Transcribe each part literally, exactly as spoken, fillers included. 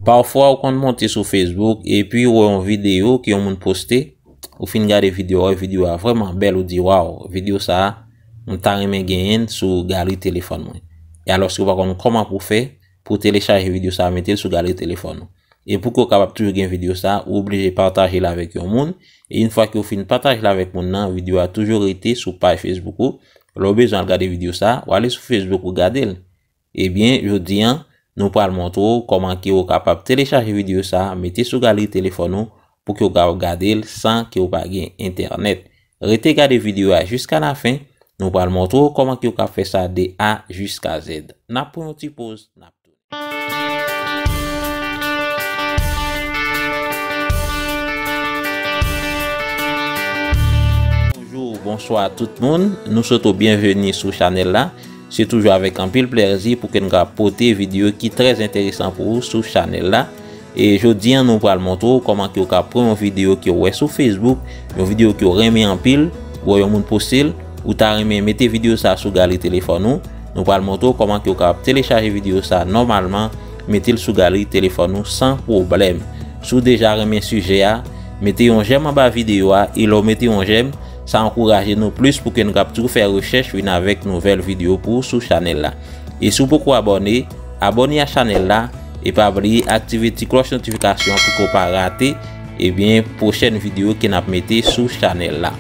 Pafwa ou konn monte sou Facebook epi ou wè yon videyo ke yon moun poste, ou fin gade videyo a, videyo a vrèman bèl, ou di, "Waw, videyo sa a, m ta renmen genyen l sou galri telefòn mwen." E alòske ou pa konn kòman pou fè pou telechaje videyo sa a, mete l sou galri telefòn ou. E pou ke w kapab toujou gen videyo sa a, ou oblije pataje l avèk yon moun. E yon fwa ke w fin pataje l avèk moun nan, videyo a toujou rete sou paj Facebook ou. Lè w bezwen al gade videyo sa a, w ale sou Facebook ou gade l. Ebyen, jodi a, nou pral montre w kòman ke w kapab telechaje videyo sa a, mete sou galri telefòn ou, pou ke w kapab gade l san ke w pa gen entènèt. Rete gade videyo a jiska lafen, nou pral montre w kòman ke w kapab fè sa de A jiska Z. N ap pran yon ti poz, n ap tounen. Bonjou, bonswa tout moun. Nou swete w byenveni sou chanèl la. Se toujou avèk anpil plèzi pou ke n ka pote videyo ki trè enteresan pou ou sou chanèl la. E jodi a, nou pral montre w kòman ke w ka pran yon videyo ke w wè sou Facebook, yon videyo ke w renmen anpil, ou wè yon moun poste l, ou ta renmen mete videyo sa a sou galri telefòn ou. Nou pral montre w kòman ke w kapab telechaje videyo sa a nòmalman, mete l sou galri telefòn ou san pwoblèm. Si w deja renmen sijè a, mete yon jèm anba videyo a, e lè w mete yon jèm, sa ankouraje nou plis pou ke n kab toujou fè rechèch vin avèk nouvèl videyo pou ou sou chanèl la. E si w poko abòne, abòne a chanèl la, e pa bliye aktive ti klòch notifikasyon an pou ke w pa rate, ebyen, pwochèn videyo ke n ap mete sou chanèl la.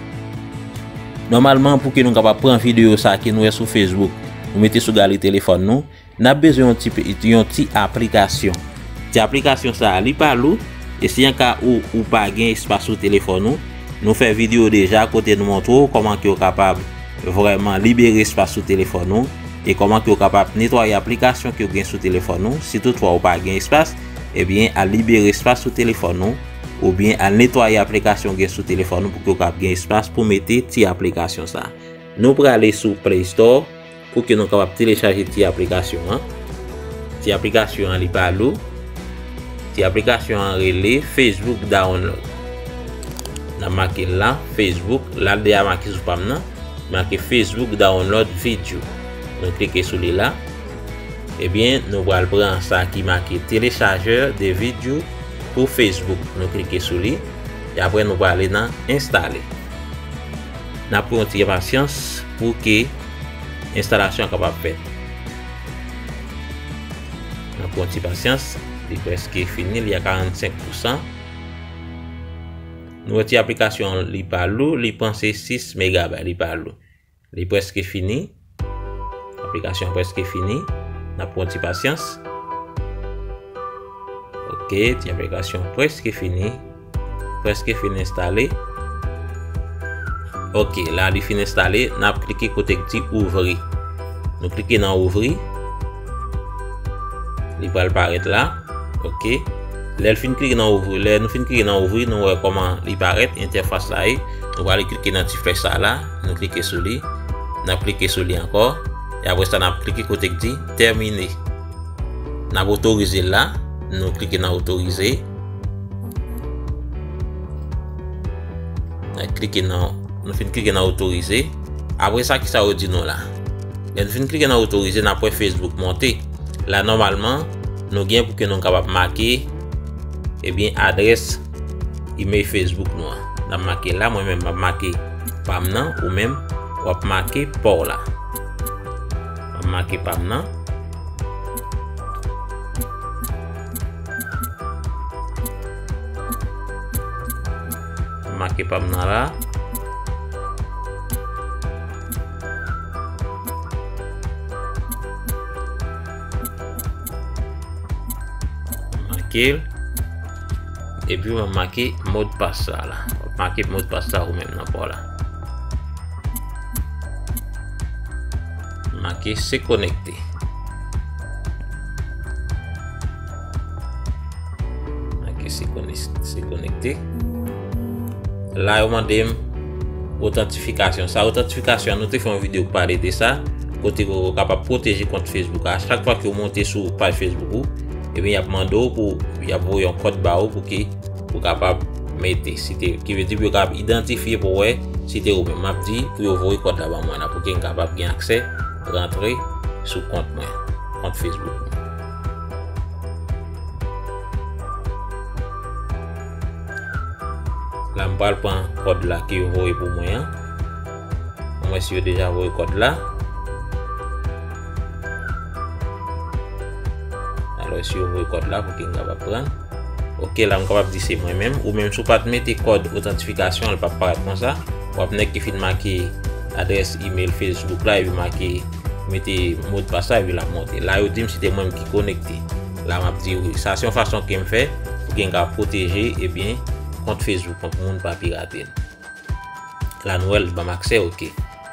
Nòmalman, pou ke nou kapab pran videyo sa ke nou wè sou Facebook, nou mete sou galri telefòn nou, n ap bezwen yon ti, yon ti aplikasyon. Ti aplikasyon sa a, li pa lou, e si an ka ou, ou pa gen espas sou telefòn ou, nou fè videyo deja kote nou montre w kòman ke w kapab vrèman libere espas sou telefòn ou, e kòman ke w kapab netwaye aplikasyon ke w gen sou telefòn ou. Si toutfwa ou pa gen espas, ebyen, al libere espas sou telefòn ou, oubyen al netwaye aplikasyon w gen sou telefòn ou pou ke w kapab gen espas pou mete ti aplikasyon sa a. Nou prale sou Play Store pou ke nou kapab telechaje ti aplikasyon an. Ti aplikasyon an, li pa lou. Ti aplikasyon an rele Facebook Download. N ap make l la, Facebook, la l deja make sou pa m nan, make Facebook Download Video. Nou klike sou li la. Ebyen, nou pral pran sa ki make téléchargeur de vidéo pou Facebook. Nou klike sou li. E apre, nou prale nan enstale. N ap pran yon ti pasyans pou ke enstalasyon an kapab fèt. N ap pran yon ti pasyans. Li prèske fini, li a karannsenk pousan. Nou wè ti aplikasyon an, li pa lou, li pran se sis megabay, li pa lou. Li prèske fini. Aplikasyon an prèske fini. N ap pran yon ti pasyans. Ok, ti aplikasyon prèske fini. Prèske fin enstale. Ok, la li fin enstale. N ap klike kote k di ouvri. Nou klike nan ouvri. Li pral parèt la. Ok. Lè l fin klike nan ouvri, lè nou fin klike nan ouvri, nou wè kòman li parèt, entèfas la ye. Nou prale klike nan ti flèch sa la, nou klike sou li. N ap klike sou li ankò. E apre sa, n ap klike kote k di tèmine. N ap otorize l la. Nou klike nan otorize. N ap klike nan, nou fin klike nan otorize. Apre sa, kisa yo di nou la? Lè nou fin klike nan otorize, n ap wè Facebook monte. La, nòmalman, nou gen pou ke nou kapab make, ebyen, adrès email Facebook nou an. N ap make la, mwen menm, m ap make pa m nan, ou menm, w ap make pa w la. M ap make pa m nan. Make pa m nan la. Make l. Epi w ap make modpas sa la. W ap make modpas sa ou menm nan pa w la. Make se konekte. Make se konek-, se konekte. La, yo mande m otantifikasyon. Sa, otantifikasyon, nou te fè yon videyo pou pale de sa. Kote ke w kapab pwoteje kont Facebook a. Chak fwa ke w monte sou paj Facebook ou, ebyen, y ap mande w pou, y ap voye yon kòd ba ou pou ke ou kapab mete. Si te, ki vle di pou yo kapab idantifye pou wè si te ou menm. M ap di pou yo voye kòd la ban mwen la, pou ke m kapab gen aksè rantre sou kont mwen, kont Facebook mwen. La, m pral pran kòd la ke yo voye pou mwen an. Mwen wè si yo deja voye kòd la. Alò, si yo voye kòd la pou ke m kapab pran. Ok, la m kapab di se mwen menm. Ou menm, si w pa t mete kòd otantifikasyon an, li p ap parèt konsa. W ap nèk ki fin make adrès email Facebook la, epi make, mete modpas la, epi l ap monte. La, yo di m si te mwen menm ki konekte. La, m ap di wi. Sa se yon fason ke m fè pou ke m ka pwoteje, ebyen, kont Facebook mwen, pou moun pa pirate l. La, nou wè l ban m aksè, ok.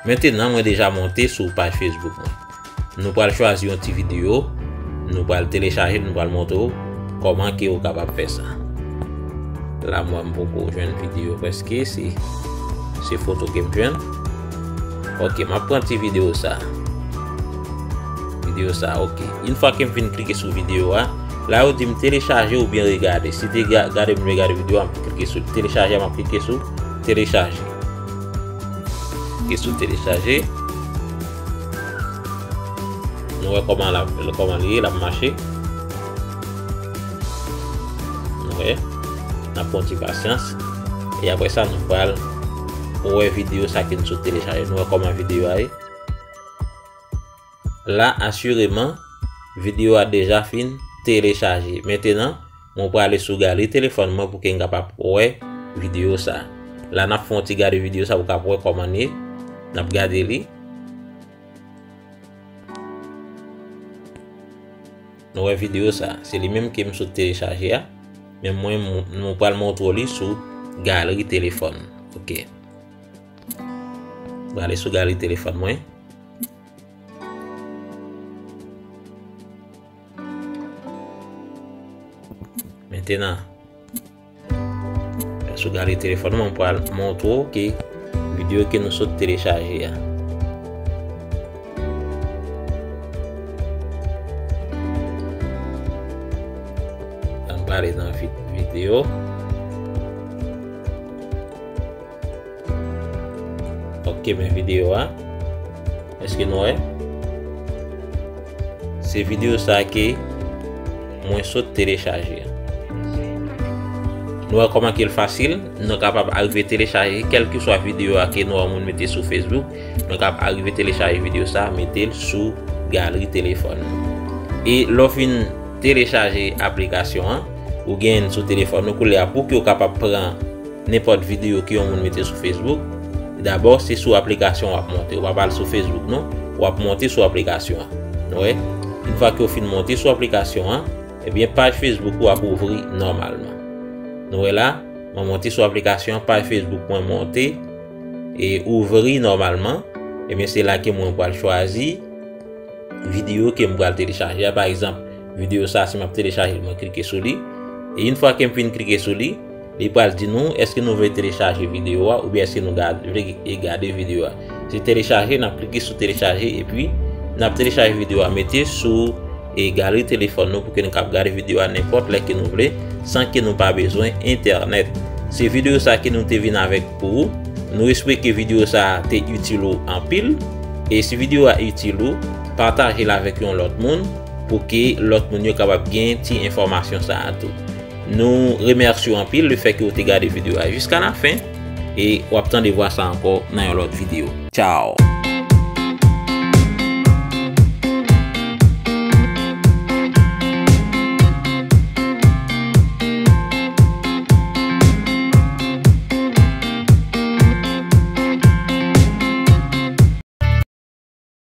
Mentenan, mwen deja monte sou paj Facebook mwen. Nou pral chwazi yon ti videyo, nou pral telechaje l, nou pral montre w kòman ke ou kapab fè sa. La, mwen, m poko jwenn videyo prèske, se, se foto ke m jwenn. Ok, m ap pran ti videyo sa. Videyo sa, ok. Yon fwa ke m fin klike sou videyo a, la yo di m telechaje oubyen regade. Si te ga-, gade m regade videyo a, m klike sou telechaje, m ap klike sou telechaje. Klike sou telechaje. Nou wè kòman la, kòman li ye, l ap mache. Nou wè, n ap pran ti pasyans. E apre sa, nou pral wè videyo sa ke nou sot telechaje. Nou wè kòman videyo a ye. La, asireman, videyo a deja fin telechaje. Mentenan, mwen prale sou galri telefòn mwen pou ke m kapab wè videyo sa. La, n ap fè yon ti gade videyo sa pou kapab wè kòman l ye. N ap gade li. Nou wè videyo sa. Se li menm ke m sot telechaje a. Men mwen, m, mwen pral montre w li sou galri telefòn. Ok. Prale sou galri telefòn mwen. Mentenan, sou galri telefòn mwen, mwen pral montre w ke videyo ke nou sot telechaje a. Ann prale nan vi-, videyo. Ok, men videyo a. Èske nou wè? Se videyo sa ke mwen sot telechaje. Nou wè kòman ke l fasil, nou kapab arive telechaje kèlkeswa videyo a ke nou wè moun mete sou Facebook, nou kapab arive telechaje videyo sa, mete l sou galri telefòn nou. E lè w fin telechaje aplikasyon an, ou genyen l sou telefòn ou, koulye a pou ke w kapab pran nenpòt videyo ke yon moun mete sou Facebook, dabò, se sou aplikasyon w ap monte. Ou p ap al sou Facebook, non. W ap monte sou aplikasyon an. Nou wè? Yon fwa ke w fin monte sou aplikasyon an, ebyen, paj Facebook ou ap ouvri nòmalman. Nou wè la, mwen monte sou aplikasyon an, paj Facebook mwen monte e ouvri nòmalman. Ebyen, se la ke mwen pral chwazi videyo ke m pral telechaje a. Pa egzanp, videyo sa, si m ap telechaje l, mwen klike sou li. E yon fwa ke m fin klike sou li, li pral di nou èske nou vle telechaje videyo a oubyen èske nou ga-, vle e gade videyo a. Se telechaje, n ap klike sou telechaje epi n ap telechaje videyo a, mete sou e galri telefòn nou pou ke nou kab gade videyo a nenpòt lè ke nou vle, san ke nou pa bezwen entènèt. Se videyo sa ke nou te vin avèk pou ou. Nou espere ke videyo sa te itil ou anpil. E si videyo a itil ou, pataje l avèk yon lòt moun pou ke lòt moun yo kapab gen ti enfòmasyon sa a tou. Nou remèsye w anpil lefètke w te gade videyo a jiska lafen e w ap tande vwa sa ankò nan yon lòt videyo. Tchao!